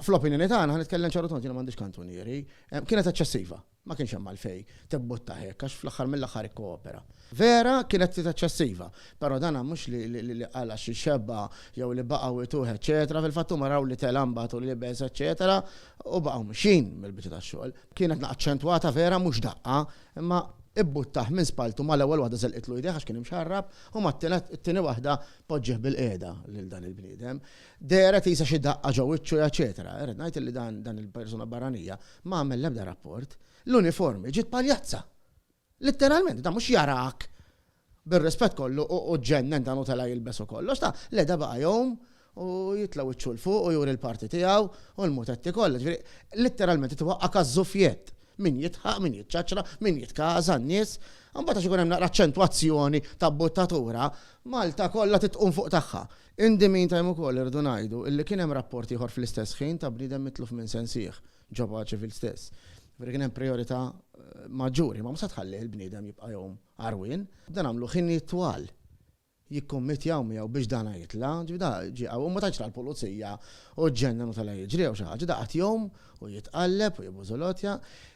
Fl-opinjoni tagħna, ħa nitkellem ċar u tond, jiena m'għandix kantunieri, kienet eċċessiva. Ma kienx hemm għalfejn tibbuttah hekk għax fl-aħħar mill-aħħar ikkoopera. Vera kienet ftit eċċessiva, però dan mhux li qala' xi xebgħa jew li baqgħu jtuh eċċetera, fil-fatt huma raw li tela' mbagħad u libes eċċetera u baqgħu mixjin mill-biċċa tax-xogħol. Kienet naqra aċċentwata vera mhux daqqa, imma ibbuttah minn spalltu mal-ewwel waħda żelqitlu jdejh għax kien imxarrab u mat-tieni waħda poġġieh bilqiegħda lil dan il-bniedem. Dehret qisha xi daqqa ġo wiċċu eċċetera. Irrid ngħid li dan il-persuna barranija ma għamel l-ebda rapport. L-uniformi ġiet paljazza. Litteralment, dan mhux jarak bir-rispett kollu u ġġennen dan u tela' jilbes u kollox, ta' le da baqa' jgħum u jitla' wiċċu 'l fuq u juri l-parti tiegħu u l-mutetti kollha. Ġifieri, litteralment titwaqqak għaż-żufjett. Min jidħaq, min jiċċaċċra, min jitkaża, n-nies. Imbagħad għax ikun hemm naqra aċċentwazzjoni ta' buttatura, Malta kollha trid tqum fuq tagħha. In the meantime ukoll irridu ngħidu illi kien hemm rapport ieħor fl-istess ħin ta' bniedem mitluf minn sensih ġo Paċeville stess. Ġifieri kien hemm prijorità maġġuri, ma mhux se tħallih il-bniedem jibqa' jgħum għarwien. Dan għamlu ħinijiet twal jikkummittjaw miegħu biex dana jitla', ġifieri da ġie qawwi u ma tantx ra l-pulizija u ġġennen u tela' jiġri jew xi ħaġa, da qagħad jgħum u jitqalleb u jibbużolotja.